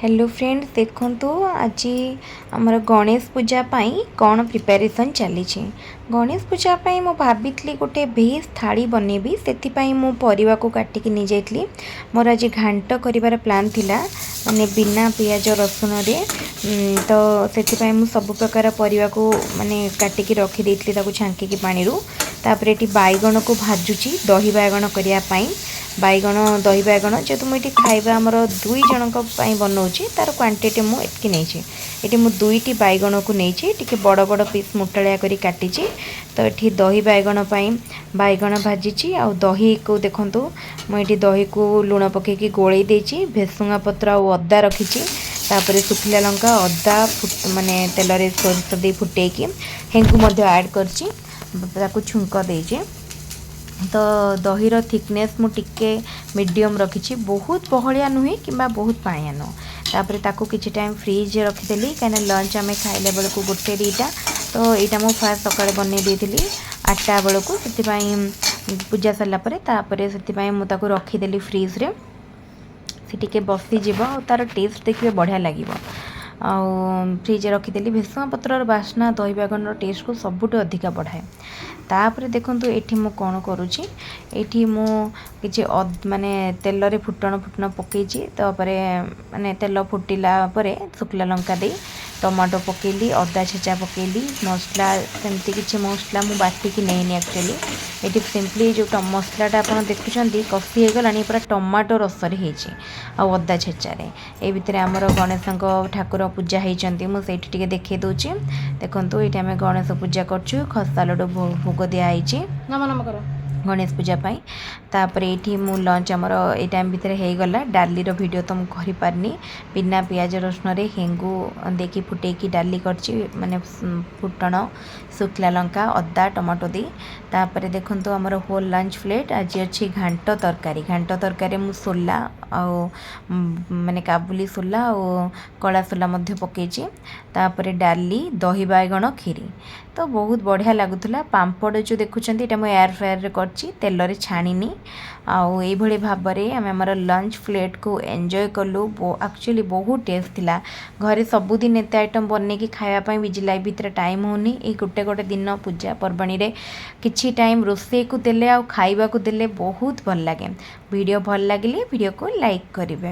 Hello friends, ଦେଖନ୍ତୁ, ଆଜି ଆମର ଗଣେଶ ପୂଜା ପାଇଁ କ'ଣ ପ୍ରିପାରେସନ୍ ଚାଲିଛି। ଗଣେଶ ପୂଜା ପାଇଁ ମୁଁ ଭାବିଥିଲି ଗୋଟେ ଭେଜ୍ ଥାଳି ବନେଇବି। ସେଥିପାଇଁ ମୁଁ ପରିବାକୁ କାଟିକି ନେଇଯାଇଥିଲି। ମୋର ଆଜି ଘାଣ୍ଟ କରିବାର ପ୍ଲାନ୍ ଥିଲା, ମାନେ ବିନା ପିଆଜ ରସୁଣରେ। ତ ସେଥିପାଇଁ ମୁଁ ସବୁ ପ୍ରକାର ପରିବାକୁ ମାନେ କାଟିକି ରଖିଦେଇଥିଲି, ତାକୁ ଛାଙ୍କିକି ପାଣିରୁ। ତାପରେ ଏଠି ବାଇଗଣକୁ ଭାଜୁଛି ଦହି ବାଇଗଣ କରିବା ପାଇଁ। ବାଇଗଣ, ଦହି ବାଇଗଣ ଯେହେତୁ ମୁଁ ଏଠି ଖାଇବା ଆମର ଦୁଇ ଜଣଙ୍କ ପାଇଁ ବନାଉଛି, ତା'ର କ୍ୱାଣ୍ଟିଟି ମୁଁ ଏତିକି ନେଇଛି। ଏଠି ମୁଁ ଦୁଇଟି ବାଇଗଣକୁ ନେଇଛି, ଟିକେ ବଡ଼ ବଡ଼ ପିସ୍ ମୋଟାଳିଆ କରି କାଟିଛି। ତ ଏଠି ଦହି ବାଇଗଣ ପାଇଁ ବାଇଗଣ ଭାଜିଛି। ଆଉ ଦହିକୁ ଦେଖନ୍ତୁ, ମୁଁ ଏଠି ଦହିକୁ ଲୁଣ ପକାଇକି ଗୋଳେଇ ଦେଇଛି। ଭେସୁଙ୍ଗା ପତ୍ର ଆଉ ଅଦା ରଖିଛି। ତାପରେ ଶୁଖିଲା ଲଙ୍କା, ଅଦା ମାନେ ତେଲରେ ସୋରିଷ ଦେଇ ଫୁଟେଇକି ହେଙ୍ଗୁ ମଧ୍ୟ ଆଡ଼୍ କରିଛି, ତାକୁ ଛୁଙ୍କ ଦେଇଛି। ତ ଦହିର ଥିକନେସ୍ ମୁଁ ଟିକେ ମିଡ଼ିୟମ୍ ରଖିଛି, ବହୁତ ବହଳିଆ ନୁହେଁ କିମ୍ବା ବହୁତ ପାଣିଆ ନୁହଁ। ତାପରେ ତାକୁ କିଛି ଟାଇମ୍ ଫ୍ରିଜ୍ରେ ରଖିଦେଲି, କାହିଁକିନା ଲଞ୍ଚ ଆମେ ଖାଇଲା ବେଳକୁ ଗୋଟେ ଦୁଇଟା। ତ ଏଇଟା ମୁଁ ଫାଷ୍ଟ ସକାଳେ ବନେଇ ଦେଇଥିଲି 8ଟା ବେଳକୁ, ସେଥିପାଇଁ ପୂଜା ସରିଲା ପରେ। ତାପରେ ସେଥିପାଇଁ ମୁଁ ତାକୁ ରଖିଦେଲି ଫ୍ରିଜ୍ରେ। ସେ ଟିକେ ବସିଯିବ ଆଉ ତା'ର ଟେଷ୍ଟ ଦେଖିବେ ବଢ଼ିଆ ଲାଗିବ। ଆଉ ଫ୍ରିଜ୍ରେ ରଖିଦେଲି। ଭେସୁଙ୍ଗା ପତ୍ରର ବାସ୍ନା ଦହି ବାଇଗଣର ଟେଷ୍ଟକୁ ସବୁଠୁ ଅଧିକା ବଢ଼ାଏ। ତାପରେ ଦେଖନ୍ତୁ, ଏଠି ମୁଁ କ'ଣ କରୁଛି। ଏଇଠି ମୁଁ କିଛି ମାନେ ତେଲରେ ଫୁଟଣ ଫୁଟଣ ପକାଇଛି। ତାପରେ ମାନେ ତେଲ ଫୁଟିଲା ପରେ ଶୁଖିଲା ଲଙ୍କା ଦେଇ ଟମାଟୋ ପକାଇଲି, ଅଦା ଛେଚା ପକାଇଲି। ମସଲା ସେମିତି କିଛି ମସଲା ମୁଁ ବାଟିକି ନେଇନି। ଆକ୍ଚୁଆଲି ଏଠି ସିମ୍ପଲି ଯେଉଁ ମସଲାଟା ଆପଣ ଦେଖୁଛନ୍ତି କଷି ହେଇଗଲାଣି, ପୁରା ଟମାଟୋ ରସରେ ହେଇଛି ଆଉ ଅଦା ଛେଚାରେ। ଏଇ ଭିତରେ ଆମର ଗଣେଶଙ୍କ ଠାକୁର ପୂଜା ହେଇଛନ୍ତି, ମୁଁ ସେଇଠି ଟିକେ ଦେଖେଇ ଦେଉଛି। ଦେଖନ୍ତୁ, ଏଇଠି ଆମେ ଗଣେଶ ପୂଜା କରୁଛୁ। ଖସା ଲଡ଼ୁ ଭୋଗ ଦିଆହେଇଛି ନମ ନମ କର। ଗଣେଶ ପୂଜା ପାଇଁ। ତାପରେ ଏଇଠି ମୁଁ ଲଞ୍ଚ ଆମର ଏଇ ଟାଇମ୍ ଭିତରେ ହେଇଗଲା। ଡାଲିର ଭିଡ଼ିଓ ତ ମୁଁ କରିପାରିନି। ବିନା ପିଆଜ ରସୁଣରେ ହେଙ୍ଗୁ ଦେଇକି ଫୁଟେଇକି ଡାଲି କରିଛି, ମାନେ ଫୁଟଣ, ଶୁଖିଲା ଲଙ୍କା, ଅଦା, ଟମାଟୋ ଦେଇ। ତାପରେ ଦେଖନ୍ତୁ ଆମର ହୋଲ୍ ଲଞ୍ଚ ପ୍ଲେଟ୍। ଆଜି ଅଛି ଘାଣ୍ଟ ତରକାରୀ। ଘାଣ୍ଟ ତରକାରୀରେ ମୁଁ ସୋଲା ଆଉ ମାନେ କାବୁଲି ସୋଲା ଆଉ କଳା ସୋଲା ମଧ୍ୟ ପକାଇଛି। ତାପରେ ଡାଲି, ଦହି ବାଇଗଣ, କ୍ଷୀରି। ତ ବହୁତ ବଢ଼ିଆ ଲାଗୁଥିଲା। ପାମ୍ପଡ଼ ଯେଉଁ ଦେଖୁଛନ୍ତି, ଏଇଟା ମୁଁ ଏୟାର ଫ୍ରାୟରରେ କରିଛି, ତେଲରେ ଛାଣିନି। ଆଉ ଏଇଭଳି ଭାବରେ ଆମେ ଆମର ଲଞ୍ଚ ପ୍ଲେଟ୍କୁ ଏନ୍ଜୟ କଲୁ। ଆକ୍ଚୁଆଲି ବହୁତ ଟେଷ୍ଟ ଥିଲା। ଘରେ ସବୁଦିନ ଏତେ ଆଇଟମ୍ ବନେଇକି ଖାଇବା ପାଇଁ ବିଜି ଲାଇଫ୍ ଭିତରେ ଟାଇମ୍ ହେଉନି। ଏଇ ଗୋଟେ ଗୋଟେ ଦିନ ପୂଜା ପର୍ବାଣୀରେ କିଛି ଟାଇମ୍ ରୋଷେଇକୁ ଦେଲେ ଆଉ ଖାଇବାକୁ ଦେଲେ ବହୁତ ଭଲ ଲାଗେ। ଭିଡ଼ିଓ ଭଲ ଲାଗିଲେ ଭିଡ଼ିଓକୁ ଲାଇକ୍ କରିବେ।